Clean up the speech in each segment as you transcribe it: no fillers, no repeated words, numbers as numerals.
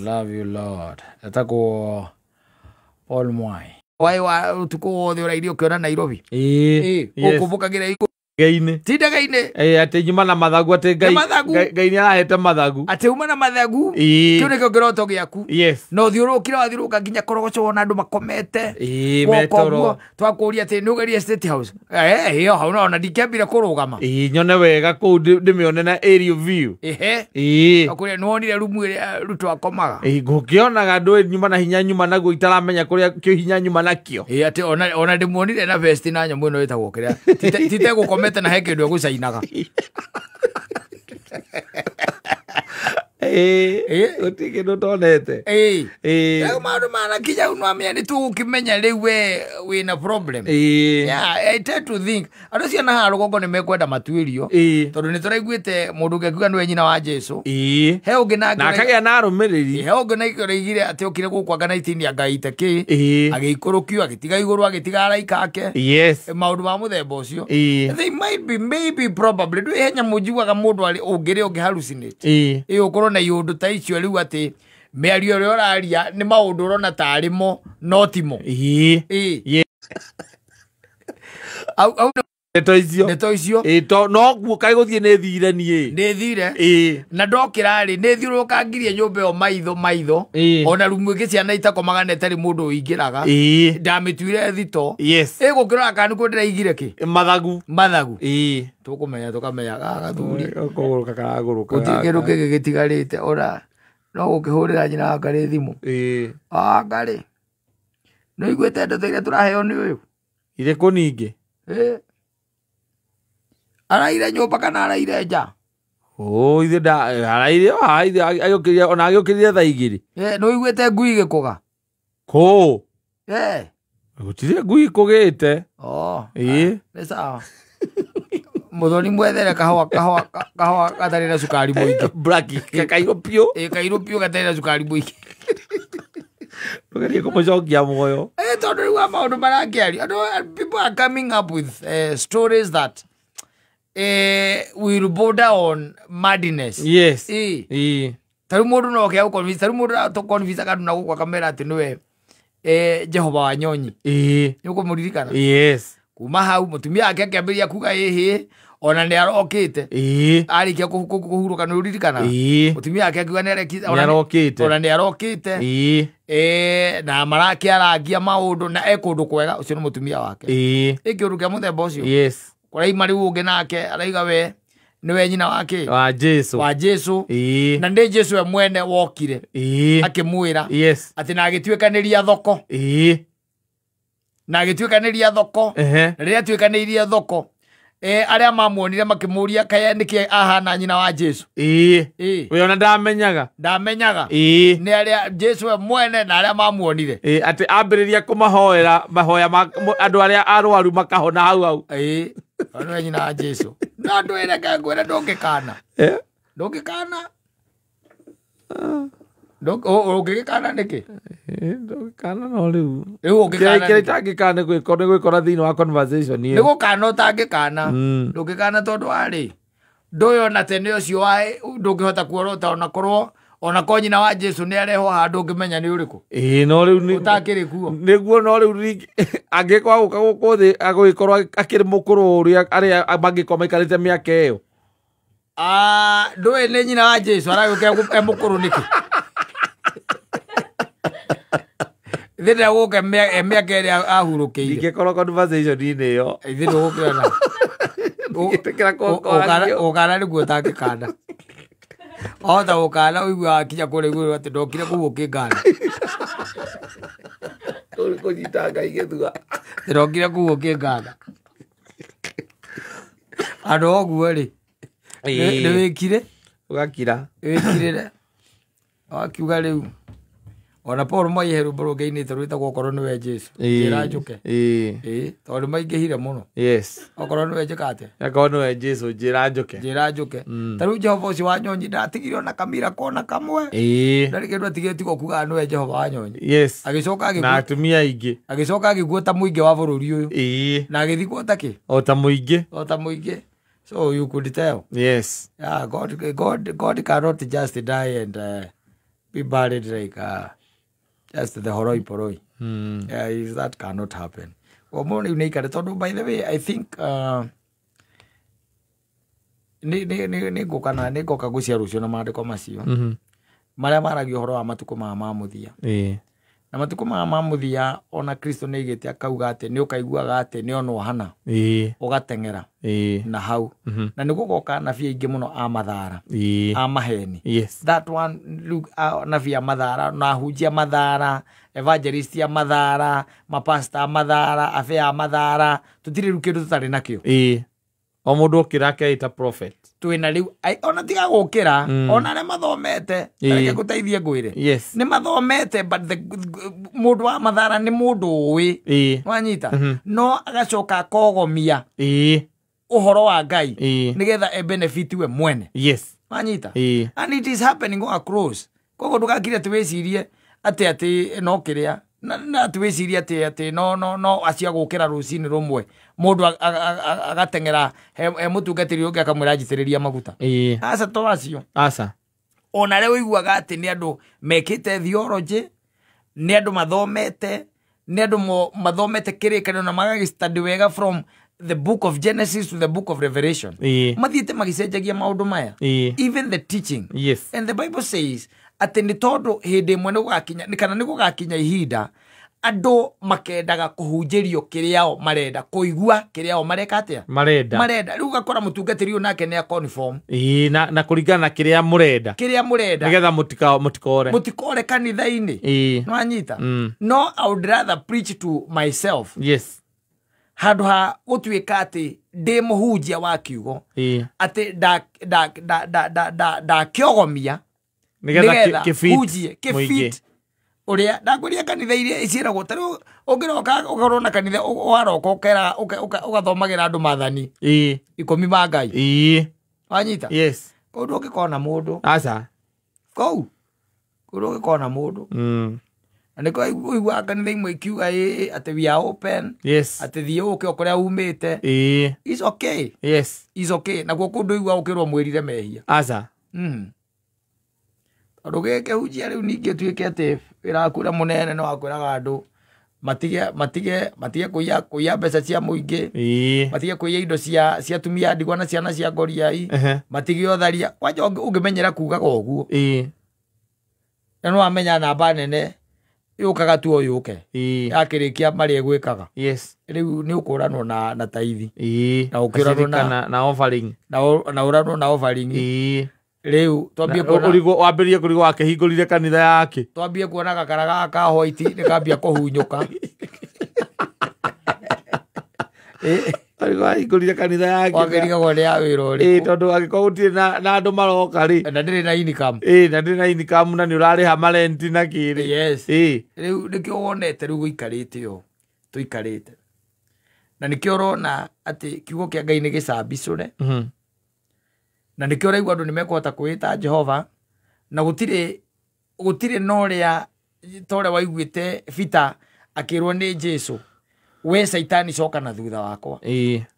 Love you Lord. Etagwo Paul Mwai. Wai wa ũtukũ wothe ũraire ũkĩona Nairobi. Ĩĩ. Yes. Ũkũmbũkagĩra Ngai-inĩ. ti ndege-inĩ. Ĩĩ, atĩ nyuma na mathagu, atĩ Ngai Nĩ mathagu. Ngai nĩ arahete mathagu. Atĩ uma na mathagu. Ĩĩ. Kĩu nĩkĩo kĩroto gĩaku. Yes. Na ũthiũrũrũkire wathiũrũrũka nginya korogoco wona andũ makomete. Ĩĩ, Woka metoro. ũguo, twakũria atĩ nĩ ũgerie State House. Ĩyo hau ona ndingĩambire kũrũgama. Ĩĩ, nyone wega kũu ndĩmĩone na aerial view. Ehe. Ĩĩ. Twakũria nĩ wonire rumu ĩrĩa Ruto akomaga. Ĩĩ, ngũkĩonaga ndũĩ nyuma na hinya nyuma naguo itaramenya kũrĩa kĩo hinya nyuma nakĩo. Ĩĩ, atĩ ona ndĩmuonire na vest na nyamũ ĩno ĩtagwo kĩrĩa. Tite gũkomete na he kĩndũ egũcainaga. Ĩĩ. Ĩĩ. Gũtirĩ kĩndũ tonete. Ĩĩ. Ĩĩ. Rĩu maũndũ manakinya rĩu nĩwamenya nĩ tũgũkĩmenya rĩu we wĩna problem. Ĩĩ. Yeah, I tend to think andũ acio na haha rũgongo nĩ mekwenda matuĩrio. Ĩĩ. Tondũ nĩ tũraiguĩte mũndũ ũngĩ akiuga nĩwe nyina wa Jesu. Ĩĩ. He ũngĩ nake Na akagĩa na arũmĩrĩri. he ũngĩ nake ũraigire atĩ okire gũkũ anga 19 angaite kĩ. Ĩĩ. Agĩikũrũkio agĩtiga igũrũ agĩtiga araika ake. Yes. Maũndũ ma mũthemba ũcio. Ĩĩ. They might be, maybe, probably. Ndũĩ he nyamũ njiguaga mũndũ arĩ ũngĩrĩa ũngĩ hallucinate. Ĩĩ. Ĩ ũkorwo na iũndũ ta icio rĩu atĩ mĩario ĩrĩa ũraria nĩ maũndũ ũrona tarĩ mo no timo. Ĩĩ. Ĩ. Ye- Au au Ndeto icio. ndeto icio Ĩĩ, to noguo kaĩ gũthiĩ nĩ thire niĩ. nĩ thire. Ĩĩ. Na ndokĩra rĩ nĩ thiũrũrũkangirie nyũmba ĩyo maitho maitho. Ĩĩ. Ona rumu ĩngĩ ciana itakomaga na ĩtarĩ mũndũ ũingĩraga. Ĩĩ. Ndamĩtuire thito. Yes. Ĩgũkĩrora kana nĩkuo ndĩraigire kĩ. Mathagu. Mathagu. Ĩĩ. Tũkũmenya tũkamenya gathuri. Kũgũrũka karagũrũka. Gũtirĩ kĩndũ kĩngĩ gĩtigarĩte ona no gũkĩhũrĩra nyina wa Ngarĩ thimũ. Ĩĩ. Ah, Ngarĩ. Nĩ ũiguĩte ndeto iria tũraheo nĩ ũyũ? Irĩkũ ningĩ? Ĩ. Araire nyũmba kana araire nja? Ũ, ithe nda araire o ithe agĩũkĩrire ona agĩũkĩrire thaa igĩrĩ. Ĩ, nĩ ũiguĩte ngui ĩgĩkũga? Kũ? Ĩ. Gũtirĩ ngui ĩkũgĩte. Oh. Ĩĩ. Nĩ sawa. Mũthoni mwethere kahũa kahũa kahũa gatarĩ na cukari mũingĩ. Black kairũ piũ. Ĩ, kairũ piũ gatarĩ na cukari mũingĩ. Ndũgerie kũmũcokia muoyo. Ĩ, tondũ rĩu maũndũ marakĩario. Andũ, people are coming up with stories that will border on madness. Yes. Ĩ. Ĩĩ. Ta rĩu mũndũ no oke agũconvince, ta rĩu mũndũ atũconvince akandũ na gũkũ akamera atĩ nĩwe Jehova wa Nyonyi. Ĩĩ. Nĩ ũkũmũririkana? Yes. Kuma hau mũtumia wake akĩambĩrĩria kuga ĩhĩ ona nĩ arokĩte. Ĩĩ. Arĩkia kũhurũka nĩ ũririkanaga? Ĩĩ. Mũtumia wake akiuga nĩ arekire Nĩ arokĩte. ona nĩ arokĩte. Ĩĩ. Na marakĩarangia maũndũ na e kũndũ kwega, ũcio nĩ mũtumia wake. Ĩĩ. Ĩ kĩũndũ kĩa mũthemba ũcio. Yes. Kũraima rĩu ũngĩ nake araiga we nĩwe nyina wa kĩ? Wa Jesu. Wa Jesu. Ĩĩ. Na nĩ Jesu we mwene wokire. Ĩĩ. Akĩmwĩra. Yes. Atĩ na agĩtuĩkanĩria thoko. Ĩĩ. Na agĩtuĩkanĩria thoko. Ehe. Na rĩrĩa atuĩkanĩirie thoko, arĩa mamuonire makĩmũria kaĩ nĩkĩ ahana nyina wa Jesu. Ĩĩ. Ĩĩ. We ona ndamenyaga. Ndamenyaga. Ĩĩ. Nĩ arĩa Jesu we mwene na arĩa mamuonire. Ĩĩ, atĩ ambĩrĩria kũmahoera mahoya ma andũ arĩa arwaru makahona hau hau. Ĩĩ. Nĩwe nyina wa Jesu. No ndwĩre ngwĩre ndũngĩkana. Eh? Ndũngĩkana. Ũngĩgĩkana nĩkĩ? Ndũngĩkana no rĩu. Rĩu ũngĩkana Kĩrĩa nĩkĩ? itangĩkana nĩ gwĩkora thĩinĩ wa conversation ĩyo. Nĩ gũkana ũtangĩkana. Mm. Ndũngĩkana tondũ warĩ ndũĩ ona tene ũcio wa ndũngĩhota kuorota ona korwo ona korwo nyina wa Jesu nĩ arehwo haha ndũngĩmenya nĩ ũrĩkũ. Ĩĩ, no rĩu nĩ Ũtakĩrĩ kuo. Nĩguo, no rĩu rĩngĩ angĩkorwo agũka gũkũ thĩ agũgĩkorwo akĩrĩ mũkũrũ ũrĩa arĩa mangĩkorwo maikarĩte mĩaka ĩyo. Ndũĩ nĩ nyina wa Jesu aragĩũka e mũkũrũ nĩkĩ? Thĩ ndegũka mĩaka ĩrĩa ahurũkĩire. Ingĩkorwo conversation-inĩ ĩyo. Ithe ndũgũkĩona. Ndingĩtĩkĩra kwario. Ũkana nĩguo ũtangĩkana. Wahota gũkana ũigue wakinya kũrĩa igũrũ atĩ ndokire kũu ũkĩngana. Kũu kũnyita Ngai gĩthua. Ndokire kũu ũkĩngana. Andũ ũguo rĩ, nĩ wĩkire? Ũgakira. Wĩkirĩre. Wakiuga rĩu. Ona Paul Mwai he rwĩmbo rũngĩ ainĩte rwĩtagwo Okorwo nĩwe Jesu. Njĩra njũke. Ĩĩ. Ĩĩ, tondũ maingĩhire mũno. Yes. Okorwo nĩwe njĩka atĩa? Okorwo nĩwe Jesu njĩra njũke. Njĩra njũke. Ta rĩu Jehova ũcio wa Nyonyi ndatigire ona kamira kona kamwe. Ĩĩ. Ndarĩ kĩndũ atigire tiga kuga nĩwe Jehova wa Nyonyi. Yes. Agĩcoka Na agĩkua. atumia aingĩ. Agĩcoka agĩkua ta mũingĩ wa bũrũri ũyũ. Ĩĩ. Na agĩthikwo ta kĩ? O ta mũingĩ. O ta mũingĩ. So you could tell. Yes. Yeah, God cannot just die and Be buried like just the horoi poroi. Yeah, if that cannot happen. Well, rĩu nĩ ikare tondũ by the way I think nĩ ngũka na nĩ ngoka gũcia rũciũ na maandĩko macio marĩa maragia ũhoro wa matukũ maya ma mũthia. Na matukũ maya ma mũthia ona Kristo nĩ aigĩte akauga atĩ nĩ ũkaiguaga atĩ nĩ onwo hana ũgateng'era na hau. Na nĩ gũgoka anabii aingĩ mũno a mathara, a maheni. Yes. That one rĩu anabii a mathara na ahunjia mathara, evangelist a mathara, mapasta a mathara, abe a mathara, tũtirĩ rĩu kĩndũ tũtarĩ nakĩo. O mũndũ okĩra akeĩta prophet. Twĩna rĩu ona tiga gũkĩra, ona arĩa mathomete, reke ngũteithie ngwĩre. Yes. Nĩ mathomete but mũndũ wa mathara nĩ mũndũ ũĩ. Wanyita? No agacoka akogomia ũhoro wa Ngai nĩgetha e benefit we mwene. Yes. Wanyita? And it is happening across. Koguo ndũgakire atĩ wĩcirie atĩ atĩ no kĩrĩa na atĩ wĩcirie atĩ atĩ no no no acio agũkĩra rũcinĩ rũmwe mũndũ agateng'era he mũtungatĩri ũngĩ akamwĩra njitĩrĩria maguta. Aca to acio. Aca. Ona arĩa ũiguaga atĩ nĩ andũ mekĩte theology, nĩ andũ mathomete, nĩ andũ mathomete kĩrĩkanĩro na magagĩstudy wega from the book of Genesis to the book of Revelation. Mathiĩte magĩcenjagia maũndũ maya. Even the teaching. Yes. And the Bible says atĩ nĩ tondũ hĩndĩ ĩmwe nĩ gũgakinya, kana nĩ gũgakinya ihinda andũ makendaga kũhunjĩrio kĩrĩa o marenda, kũigua kĩrĩa o mareka atĩa? Marenda. Marenda. Rĩu ũgakora mũtungatĩri ũyũ nake nĩ a-conform. Na kũringana na kĩrĩa mũrenda. Kĩrĩa mũrenda. Nĩgetha mũtikore. Mũtikore kanitha-inĩ. Nĩwanyita? No, I would rather preach to myself. Yes. Handũ ha gũtuĩka atĩ ndĩ mũhunjia wa kiugo. Atĩ ndakĩogomia nĩgetha kĩhunjie, kĩfit. Ũrĩa ndakwĩria kanitha iria iciaragwo ta rĩu ũngĩroka ũkorwo na kanitha ũgaroka ũkera ũgathomagĩra andũ maathani 10 ma Ngai. Wanyita? Yes. Kũu ndũngĩkona mũndũ. Aca. Kũu ndũngĩkona mũndũ. Na nĩkĩo ũiguaga kanitha imwe ikiuga atĩ we are open. Yes. Atĩ thiĩ ũke o kũrĩa umĩte. It's okay. Yes. It's okay. Nakuo kũndũ ũiguaga ũkĩrwo mwĩrire mehia. Aca. Tondũ gĩkĩhunjia rĩu ningĩ ũtuĩke atĩ wĩra waku ũrĩa mũnene nĩ wa kwĩraga andũ matige kũiya mbeca cia mũingĩ, matige kũiya indo cia atumia ndigwa na ciana cia ngoriai, matige ũtharia. Kwanja ũngĩmenyera kugaga ũguo, na nĩ wamenya namba nene yũkaga tu o yũke, yakĩrĩkia marĩa ĩgwĩkaga. Yes. Rĩu nĩ ũkũranwo na taithi, na ũkĩũranwo na offering, na ũranwo na offering. Rĩu twambie kuona ũrigwo wambĩrĩrie kũrigwo akĩhingũrire kanitha yake. Twambie kuona gakara gaka ka white nĩ kambia kũhunyũka. Ũrigwo ahingũrire kanitha yake. Wakĩrigagwo nĩ ya wĩra ũrĩkũ. Tondũ angĩkorwo gũtirĩ na andũ maroka rĩ. Na ndĩrĩ na income. Na ndĩrĩ na income na nĩ ũrarĩha marenti na kĩrĩ. Yes. Rĩu nĩkĩo wonete rĩu gũikarĩte ũũ tũikarĩte. Na nĩkĩo ũrona atĩ kiugo kĩa Ngai nĩ gĩcambicũre. Na nĩkĩo ũraigua andũ nĩ mekũhota kwĩĩta Jehova na gũtirĩ na ũrĩa ta ũrĩa waiguĩte Peter akĩrwo nĩ Jesu, we Saitani coka na thutha wakwa.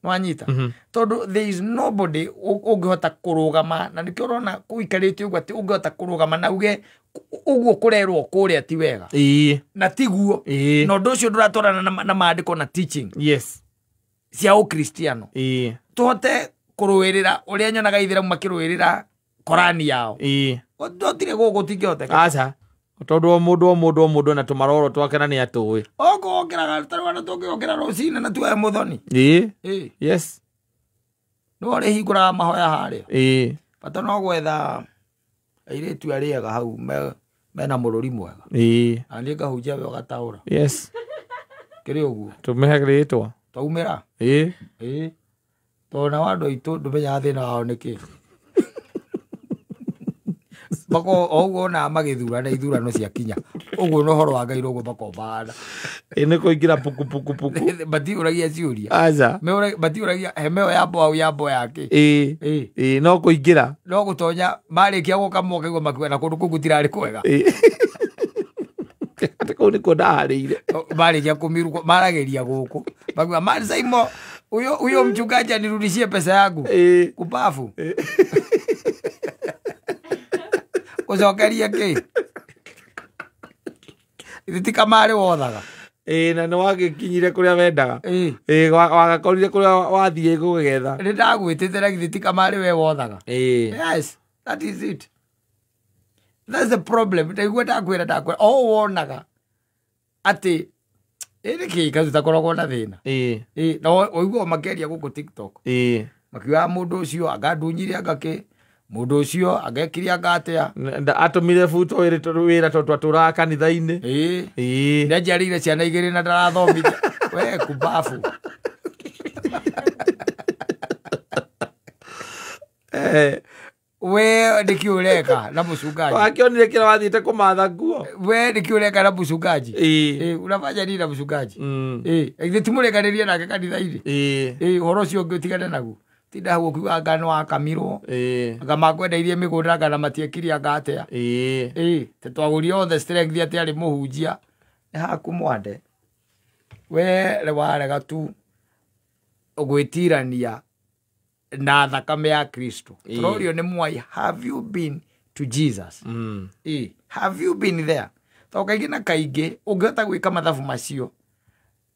Nĩwanyita? Tondũ there is nobody ũngĩhota kũrũgama, na nĩkĩo ũrona kũikarĩte ũguo atĩ ũngĩhota kũrũgama na uge ũguo kũrerwo kũrĩa ti wega. Na tiguo. Na ũndũ ũcio ndũratwarana na maandĩko na teaching. Yes. Cia ũkristiano. Tũhote kũrũĩrĩra ũrĩa nyonaga ithĩramu makĩrũĩrĩra Korani yao. Gũtirĩ gũkũ gũtingĩhoteka. Aca. Tondũ o mũndũ na tũmaroro twake na nĩ atũĩ. Ũkũokĩraga tarĩu ona tũngĩokĩra rũcinĩ na tuoe mũthoni. Yes. Nĩwe ũrĩhingũraga mahoya harĩa. Bata no gwetha airĩtu arĩa ega hau mena mũrũri mwega. Na niĩ ngahunjia we ũgataũra. Yes. Kĩrĩ ũguo. Tũmĩhe rĩtwa. Twaumĩra. Tondũ nao andũ aitũ ndũmenyaga thĩna wao nĩkĩ. Bako o ũguo ona magĩthurana ithurano ciakinya ũguo na ũhoro wa Ngai ũguo makombana. Nĩ kũingĩra puku puku puku. Matiũragia ciũria. Aca. Matiũragia hema ĩyo ya mboau ya mbo yake. No kũingĩra. No gũtonya marĩkia gũka mokaigua makiuga na kũndũ kũu gũtirarĩ kwega. Atĩ kũu nĩkuo ndaharĩire. Marĩkia kũmirukwo maragĩria gũkũ. Makiuga Saimo huyo mchungaji anirudishie pesa yangu. Kubafu. Gũcokeria kĩ? Ithe ti kamarĩ wothaga. Ĩĩ, na nĩ wagĩkinyire kũrĩa wendaga. Ĩĩ. Ĩĩ, wagakorire kũrĩa wathiĩ gũgetha. Nĩ ndagwĩtĩte na githĩ ti kamarĩ we wothaga. Ĩĩ. Yes, that is it. That's the problem. Ndaigua ndakwĩra o wonaga atĩ ĩ nĩkĩ kazi takoragwo na thĩna. Ĩĩ. Ĩ, na ũiguaga makĩaria gũkũ TikTok. Ĩĩ. Makiugaga mũndũ ũcio anga ndunyire anga kĩ, mũndũ ũcio angekire anga atĩa. Atũmire buto wĩra tondũ twatũraga kanitha-inĩ. Ĩĩ. Ĩĩ. Nĩanjiarĩire ciana igĩrĩ na ndarathomithia. We kumbabu. We nĩkĩ ũreka na mchungaji? Wakĩonire kĩrĩa wathiĩte kũmatha nguo. We nĩkĩ ũreka na mchungaji? Ĩĩ. Ĩĩ, unafanya nini na mchungaji? Mm. Ĩĩ, githĩ ti mũrekanĩrie nake kanitha-inĩ? Ĩĩ. Ĩĩ, ũhoro ũcio ũngĩ ũtigane naguo. Tinda hau ũkiuga anga nĩ wakamirwo. Ĩĩ. Anga makwendeirie mĩgũnda anga na matiekire anga atĩa. Ĩĩ. Ĩĩ, te twagũrire on the strength atĩ arĩ mũhunjia. Nĩ haku mwande. We warega tu gwĩtirania na thakame ya Kristo. Ĩĩ. Tũrorio nĩ mwai, have you been to Jesus? Mm. Ĩĩ, have you been there? Tondũ kaingĩ na kaingĩ ũngĩhota gwĩka mathabu macio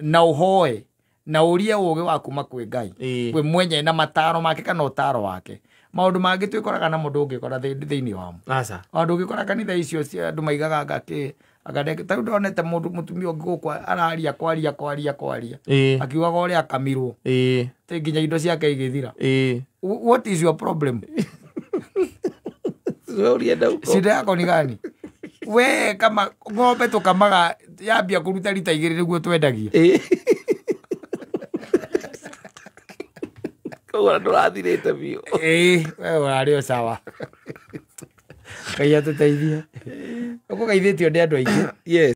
na ũhoe na ũrie ũgĩ wa kuma kwĩ Ngai, Ĩĩ. we mwenyewe na mataro make kana ũtaro wake, maũndũ mangĩ twĩkoraga namo ndũngĩkora thĩinĩ wamo. Aca. Ona ndũngĩkora kanitha icio cia andũ maigaga anga kĩ anga ta rĩu ndonete mũndũ mũtumia ũngĩ gũkũ araria kwaria kwaria kwaria Ĩĩ. akiugaga ũrĩa akamirwo Ĩĩ. tĩ nginya indo ciake igĩthira. Ĩĩ. What is your problem? Ũrienda huko. Shida yako ni gani? We kama ng'ombe tũkamaga yambia kũruta rita igĩrĩ nĩguo twendagia. Ĩĩ. Koguo ndũrathirĩte biũ. Ĩĩ, we ũrarĩ o sawa. Ngai atũteithie. Ũkũgeithĩtio nĩ andũ aingĩ. Yes.